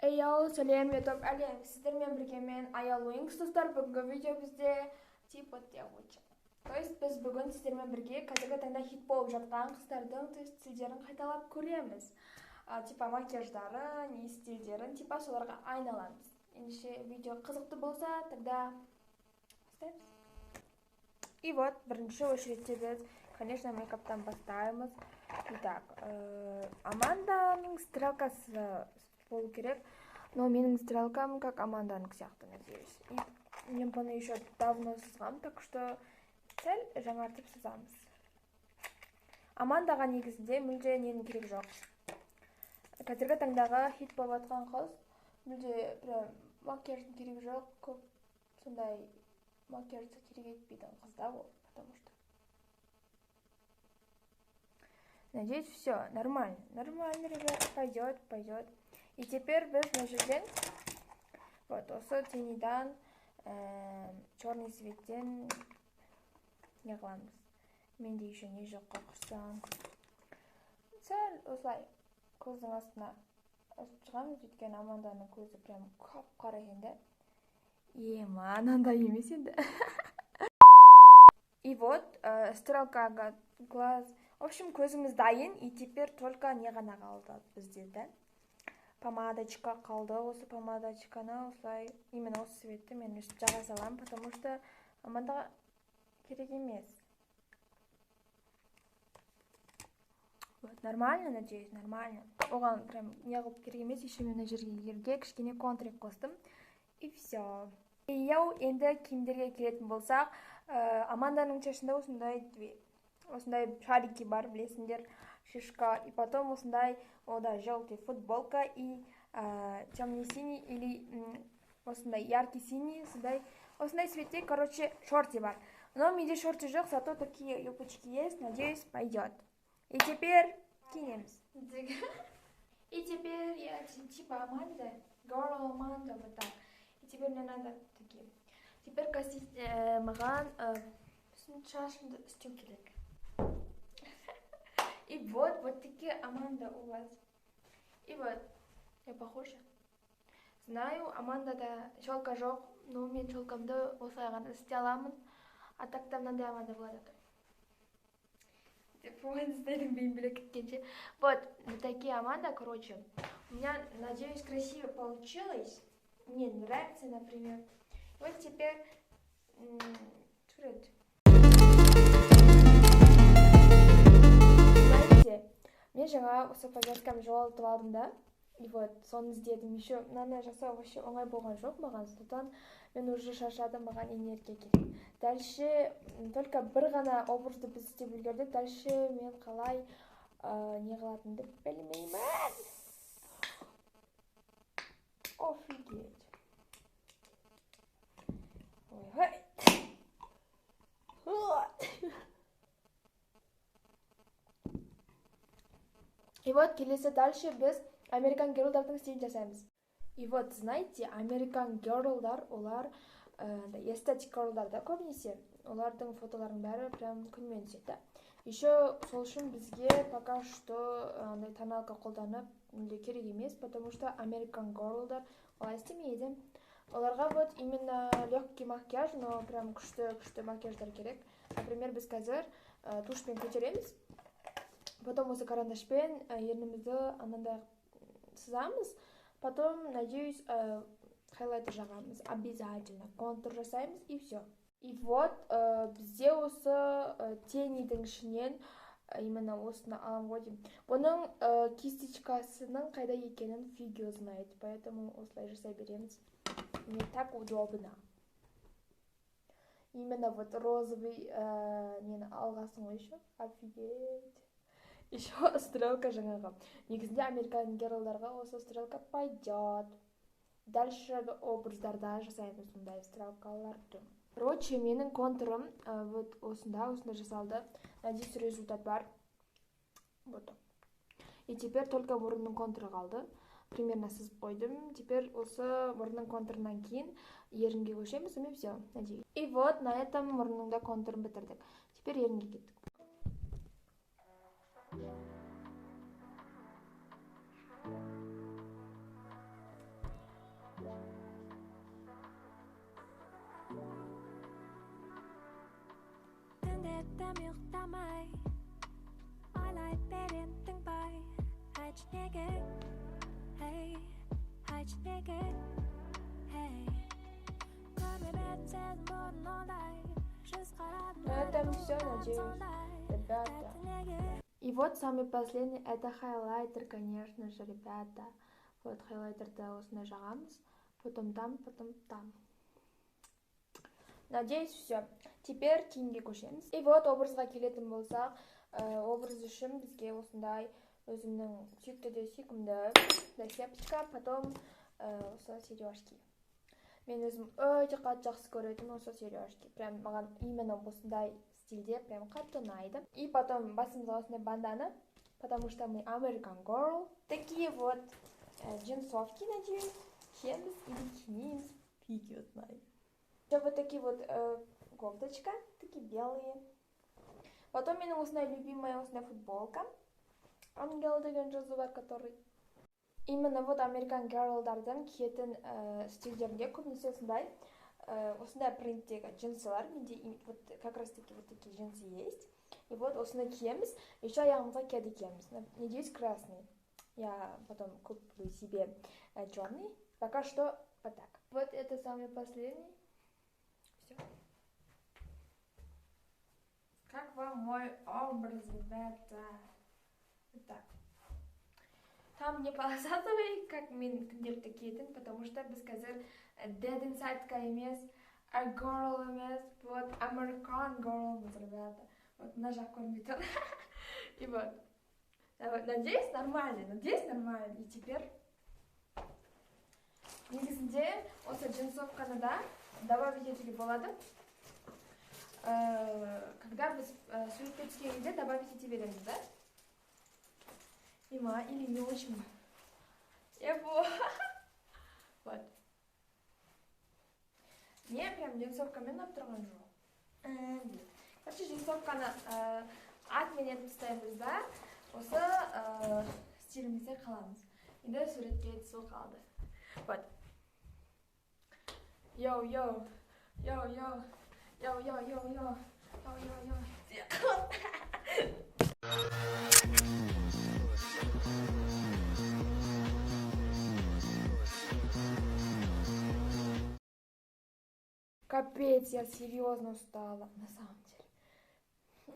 Эй, сәлем, YouTube әлем. Сіздермен бірге мен Аял Уинкс, достар. Бүгінгі видео бізде типа девочек. То есть біз бүгін сіздермен бірге қазіргі таңда хит болып жатқан қыздардың, то есть стильдерін қайталап көреміз. Типа макияждары, не стильдерін, типа соларға айналамыз. Ендеше видео қызықты болса, тогда бастаймыз. И вот, бірінші очередьте біз, конечно, мейкаптан бастаймыз. Итак, Аманданың стрелкасы болу керек, но менің стрелкам как Аманданың сияқты, надеюсь. И мен бұны еще давно сызғам, так что сәл жаңартып сызамыз. Амандаға негізінде мүлде ненің керек жоқ. Қазіргі таңдағы хит болып жатқан қыз мүлде прям макияждың керегі жоқ, көп сондай макияжды керек етпейтін қыз да ол, потому что. Надеюсь, все нормально, нормально, ребята, пойдет, пойдет. И теперь біз мына жерден, вот, осы тенидан, черный цветтен не қыламыз. Менде еще не жоқ құрсан. Сәл осылай көздің астына ұрып шығамыз, өйткені Аманданың көзі прям қап-қара екен да. Ема, анандай емес енді. И вот, стрелка глаз. В общем, көзіміз дайын, и теперь только не ғана қалды бізде, да? Помадочка қалды. Осы помадочканы осылай, именно осы цветті мен өстіп жаға саламын, потому что Амандаға керек емес. Вот, нормально, надеюсь, нормально. Оған прям не қылып керек емес, еще мен мына жерге кішкене контуринг қостым. И все. Йоу, енді киімдерге келетін болсақ, Аманданың шашында осындай шарики бар, білесіңдер, шишка, и потом осындай, о да, желтый футболка и темный синий или осындай яркий синий, осындай цветте, шорты бар. Но менде шорты жоқ, зато такие юбочки есть, надеюсь, пойдет. И теперь кинемся. И теперь я типа Аманда, girl Аманда, вот так. И теперь мне надо такие. Теперь косить маған шашымды істеу керек. И вот, вот такие Аманда у вас. И вот, я похожа. Знаю, Амандада челка жоқ, но мен челкамды осылай ғана істей аламын. А так там мынандай Аманда болады. Деп біле кеткенше. Вот, вот такие Аманда. У меня, надеюсь, красиво получилось. Мне нравится, например. Вот теперь, сурет. Знаете, мен жаңа осы повязкамды жоғалтып алдым да. И вот, соны іздедім. Еще мынаны жасау вообще оңай болған жоқ маған. Сондықтан мен уже шаршадым, маған энергия керек. Дальше только бір ғана образды біз істеп үлгердік. Дальше мен қалай не қылатынымды білмеймін. Офигеть. Ой-ой. И вот, келесі дальше біз American Girl-дардың стилін жасаймыз. И вот, знаете, American Girl-дар, олар эстетик girl-дар да көбінесе. Олардың фотоларының бәрі прям күнмен түседі да. Еще сол үшін бізге пока что андай тоналка қолданып мүлде керек емес, потому что American Girl-дар олай істемейді. Оларға вот именно легкий макияж, но прям күшті-күшті макияждар керек. Например, біз қазір тушпен көтереміз. Потом осы карандашпен ернімізді анандай сызамыз. Потом, надеюсь, хайлайтер жағамыз. Обязательно контур жасаймыз, и все. И вот, бізде осы тенидің ішінен именно осыны аламын ғой деймін. Бұның кисточкасының қайда екенін фиг его знает, поэтому осылай жасай береміз. Мне так удобно. Именно вот розовый нені алғасың ғой еще. Офигеть. Еще стрелка жаңағы. Негізінде American Girl-дарға осы стрелка пойдет. Дальше образдарда жасаймыз мұндай стрелкаларды. Короче, менің контурым вот осында жасалды. Надеюсь, результат бар. Вот. И теперь только мұрынның контуры қалды. Примерно сызып қойдым. Теперь осы мұрынның контурынан кейін ерінге көшеміз, и все, надеюсь. И вот на этом мұрынның да контурын бітірдік. Теперь ерінге кеттік. Кеттім ұйықтамай, ойлай берем тыңбай. Айтшы неге, ей, айтшы неге, ей. Көрмеп едім сезім бұрын ондай. Жүз қарадым. На этом все, надеюсь, ребята. И вот самый последний, это хайлайтер, конечно же, ребята. Вот хайлайтерді осындай жағамыз. Потом там, потом там. Надеюсь, все. Теперь киімге көшеміз. И вот образға келетін болсақ, образ үшін бізге осындай өзімнің сүйікті де сүйкімді сепочка, потом осы сережки. Мен өзім өте қатты жақсы көретін осы сережки. Прям маған именно осындай стильде прям қатты ұнайды. И потом басымызға осындай бандана, потому что мы American Girl. Такие вот джинсовки, надеюсь, киеміз или кимейміз, фиг его знает. Вот такие вот кофточка, такие белые. Потом менің осындай любимая осындай футболка. Ангел деген жазу бар, который. Именно вот American Girl'дардың киетін стильдерінде көбінесе осындай принттегі джинсылар. Менде вот как раз таки вот такие джинсы есть. И вот осыны киеміз. Еще аяғымызға кеды киеміз. Надеюсь, красный. Я потом куплю себе черный. Пока что вот так. Вот это самый последний. Все. Как вам мой образ, ребята? Вот так. Там не полосатый, как мен күнделікті киетін, потому что біз қазір Dead Inside емес, a girl емес, вот American girl, ребята. Вот мына жақ көрінбей тұр. И вот. Надеюсь, нормально, надеюсь, нормально. И теперь негізінде осы джинсовканы да добавить етуге болады. Когда біз суретке түскен кезде добавить ете береміз, да? Има или не очень? Его. Вот. Не, прям джинсовкамен ұнап тұрған жоқ. Короче, джинсовканы атмен етіп тастаймыз да, осы стилімізде қаламыз. Енді суретке түсу қалды. Вот. Йоу, йоу. Йоу, йоу. Йоу, йоу, йоу, йоу. Йоу, йоу, йоу. Капец, я серьезно устала, на самом деле.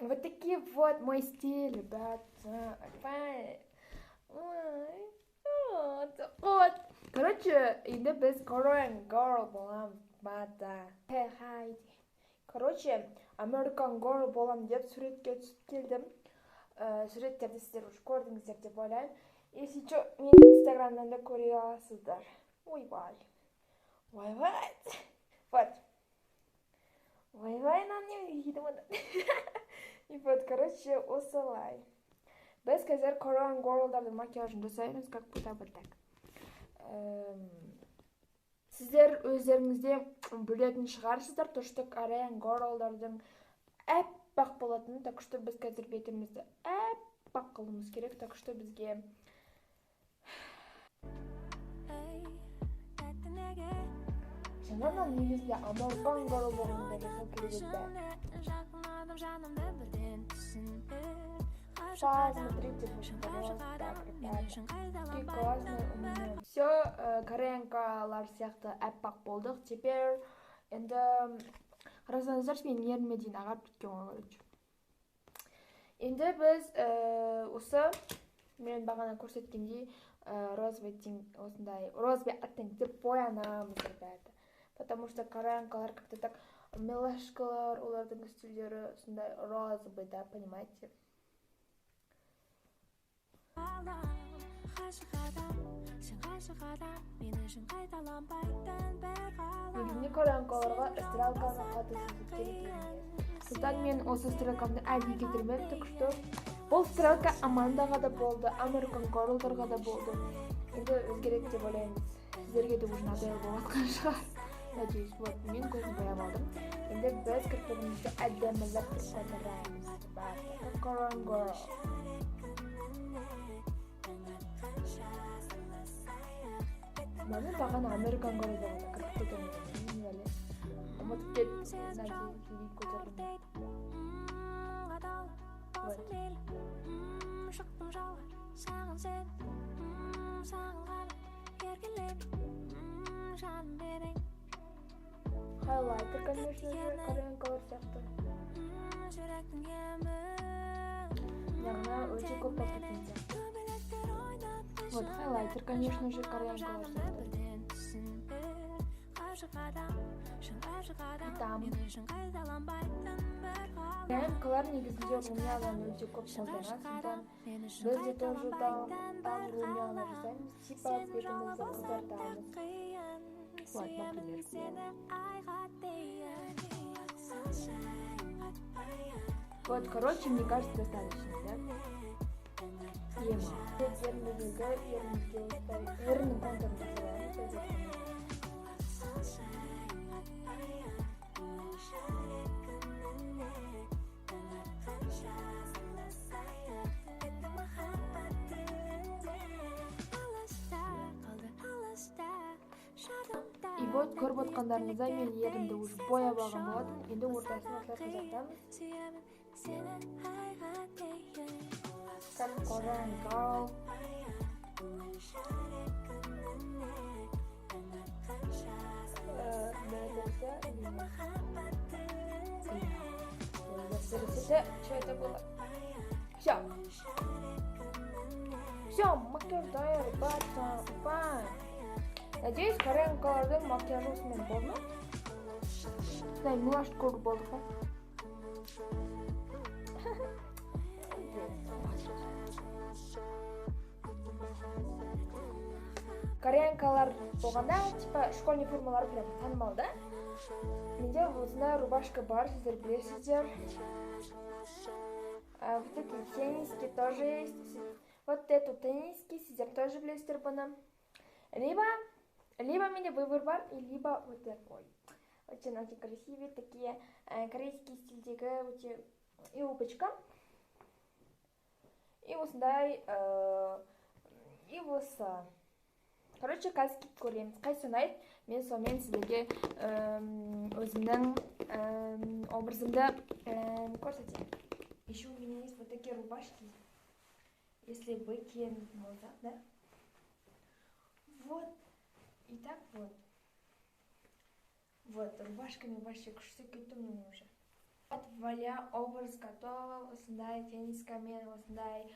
Вот такие вот мой стиль, ребята. Ой, вот, вот. Короче, енді біз Korean girl боламыз, ребята. Хай. Короче, American girl болам деп суретке түсіп келдім. Суреттерді сіздер уже көрдіңіздер деп ойлаймын. Если чё, менің инстаграмнан да көре аласыздар. Ойбай. Ойбай. Вот. Ойбай, мынау не дейді мұны. И вот, короче, осылай. Біз қазір Korean girl'дардың макияжын жасаймыз, как будто вот так. Сіздер өздеріңізде білетін шығарсыздар, то что Korean girl'дардың әппақ болатынын, так что біз қазір бетімізді әппақ қылуымыз керек, так что бізге жаңа негізінде American girl болғанда жасау керек еді. Посмотрите, пожалуйста, ребята. Какие классные у меня. Все, кореянкалар сияқты әппақ болдық. Теперь енді қарасаңыздаршы, менің ерніме дейін ағарып кеткен ғой, короче. Енді біз осы мен бағана көрсеткендей розовый тень, осындай розовый оттенкте боянамыз, ребята. Потому что кореянкалар как-то так милашкалар, олардың стильдері сондай розовый, да, понимаете? Негізінде кореянкаларға стрелканы қатты сызып керек емес. Сондықтан мен осы стрелкамды әдейі кетірмедім, так что бұл стрелка Амандаға да болды, American Girl'дарға да болды. Енді өзгереді деп ойлаймыз. Сіздерге де уже надоел болып жатқан шығар. Надеюсь, вот, мен көзім бояп алдым. Енді біз кірпігімізді әдемілеп тұрып. Korean girl. Мен бағана American Girl болғанда кірпік көтермеген. Не бәле. Ұмытып кеттім. Надеюсь, көтердім. Вот. Хайлайтер, конечно же, кореянкалар сияқты. Яғни өте көп болып кеткен сияқты. Вот, хайлайтер, конечно же, кореянкалар сияқты. И там кореянкалар негізінде румяна өте көп қолданады, сондықтан біз де тоже там румяна жасаймыз, типа бетімізді қызартамыз. Вот, например. Вот, короче, мне кажется, достаточно, да? Ема. Ернімізге осылай, еріннің контурын жасаймыз. И вот, көріп отқандарыңыздай, мен ерінді уже бояп алған болатын. Енді ортасын осылай қызартамыз. Как Korean girl. Что это было? Все. Все, макияж даяр, ребята. Надеюсь, кореянкалардың макияжы осымен болды ма? Мындай милашка көріп болдық па? Кореянкалар болғанда, типа, школьный формалар прям танымал, да? Менде осындай рубашка бар, сіздер білесіздер. Вот эти тенниски тоже есть. Вот эту тенниски сіздер тоже білесіздер бұны. Либо менде выбор бар, и либо вот такой. Очень очень красивые такие корейский стильдегі өте юбочка. И осындай, и осы. Короче, қазір киіп көреміз. Қайсы ұнайды, мен сонымен сіздерге өзімнің образымды көрсетемін. Еще у меня есть вот такие рубашки. Если бы киетін болсақ, да? Вот. И так вот. Вот, рубашками вообще күшті кеттім мен уже. Вот, вуаля, образ готов. Осындай теннискамен, осындай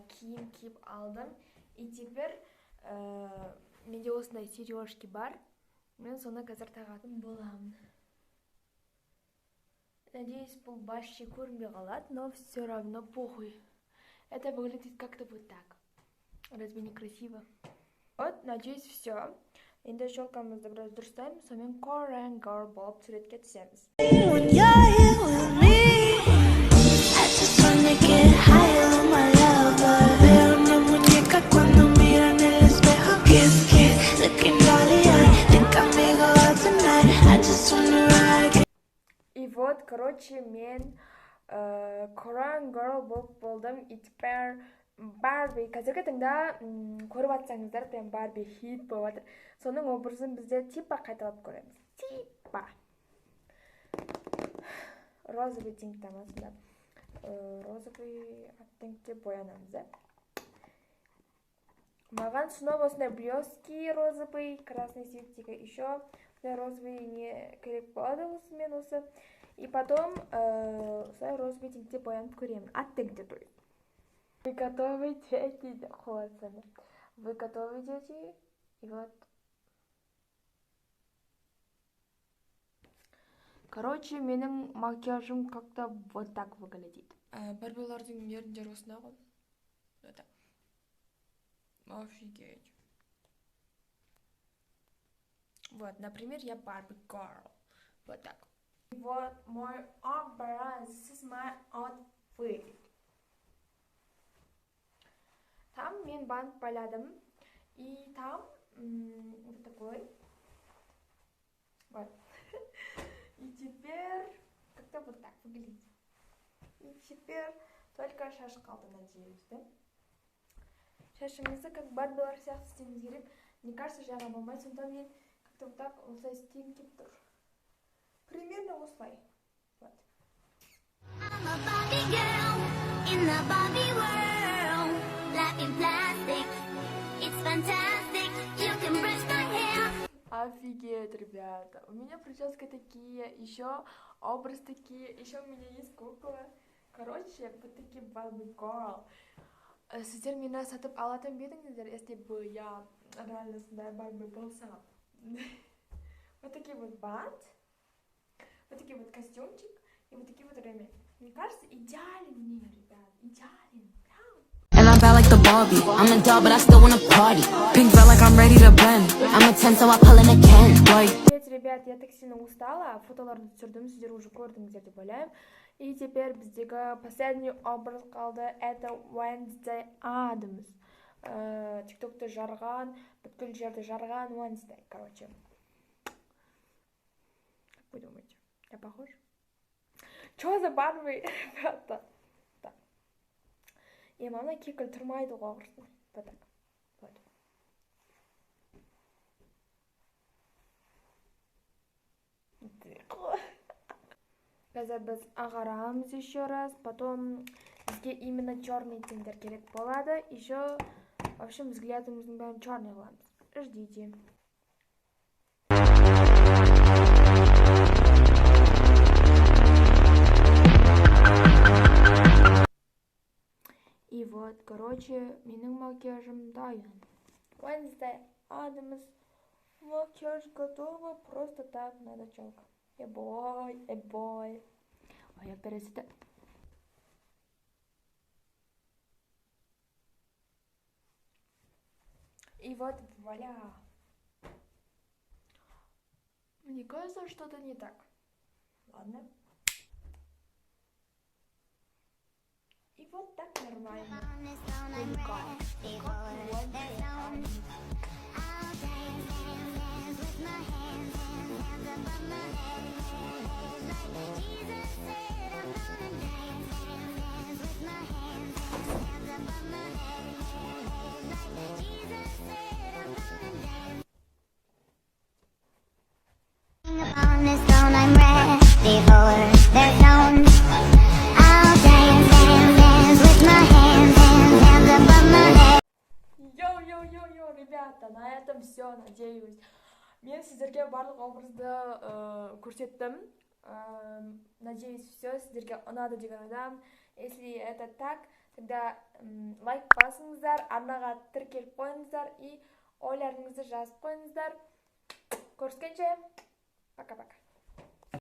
киім киіп алдым. И теперь менде осындай сережки бар. Мен соны қазір тағатын боламын. Надеюсь, бұл вообще көрінбей қалады, но все равно похуй. Это выглядит как-то вот так. Разве не красиво? Вот, надеюсь, все. Енді щелкамызды біраз дұрыстаймыз, сонымен Korean girl болып суретке түсеміз. И вот, короче, мен Korean girl болып болдым. И теперь Барби. Қазіргі таңда көріп атсаңыздар, прям Барби хит болып жатыр. Соның образын бізде типа қайталап көреміз. Типа. Розовый тинт тамасында. Розовый оттенкте боянамыз, да? Маған снова осындай блески розовый, красный цветтегі еще осындай розовый не керек болады осымен осы. И потом осылай розовый тинтте боянып көремін. Оттенкте, то есть. Вы готовы, дети? Вы готовы, дети? И вот. Короче, менің макияжым как-то вот так выглядит. Барбилардың еріндері осындай ғой. Это. Офигеть. Вот, например, я Барби Girl. Вот так. Вот мой образ. This is my outfit. Там мен бант байладым. И там вот такой. Вот. И теперь как-то вот так выглядит. И теперь только шаш қалды, надеюсь, да? Шашымызды как барбилар сияқты істеуіміз керек. Мне кажется, жаға болмайды, сондықтан мен как-то вот так осылай істегім келіп тұр. Примерно осылай. Вот. I'm a Barbie girl in In the Barbie world, life in plastic, it's fantastic. You can brush my hair. Офигеть, ребята. У меня прическа такие, еще образ такие, еще у меня есть кукла. Короче, вот такие Barbie Girl. Сіздер мені сатып алатын ба едіңіздер, если бы я реально сондай Барби болсам? Вот такие вот бант, вот такие вот костюмчик и вот такие вот ремень. Мне кажется, идеален мне, ребят, идеален. And I'm bad like the Barbie. I'm a doll, but I still wanna party. Pink felt like I'm ready to bend. I'm a 10, so I pull in a Ken. Like. Привет, ребят, я так сильно устала. Фотоларды түсірдім, сіздер уже көрдіңіздер деп ойлаймын. И теперь біздегі последний образ қалды. Это Wednesday Addams. Тиктокты жарған, бүткіл жерді жарған Wednesday, короче. Как вы думаете, я похож? Чё за Барби, ребята? Так. Е, мына кекіл тұрмайды ғой құрсын. Вот так. Вот. Қазір біз ағарамыз еще раз, потом бізге именно черный тендер керек болады. Еще, в общем, взглядымыздың бәрін черный қыламыз. Ждите. И вот, короче, менің макияжым дайын. Wednesday Addams. Макияж готова, просто так надо челка. Ебой, ебой. Ой, я пересида. И вот, вуаля. Мне кажется, что-то не так. Ладно. И вот так нормально. Upon this throne, I'm ready for their throne. I'll dance, dance, dance with my hands, hands, hands above my head. Йоу-йоу-йоу-йоу, ребята, на этом все, надеюсь. Мен сіздерге барлық образды көрсеттім. Надеюсь, все сіздерге ұнады деген ойдамын. Если это так, тогда лайк басыңыздар, арнаға тіркеліп қойыңыздар и ойларыңызды жазып қойыңыздар. Көріскенше, пока-пока.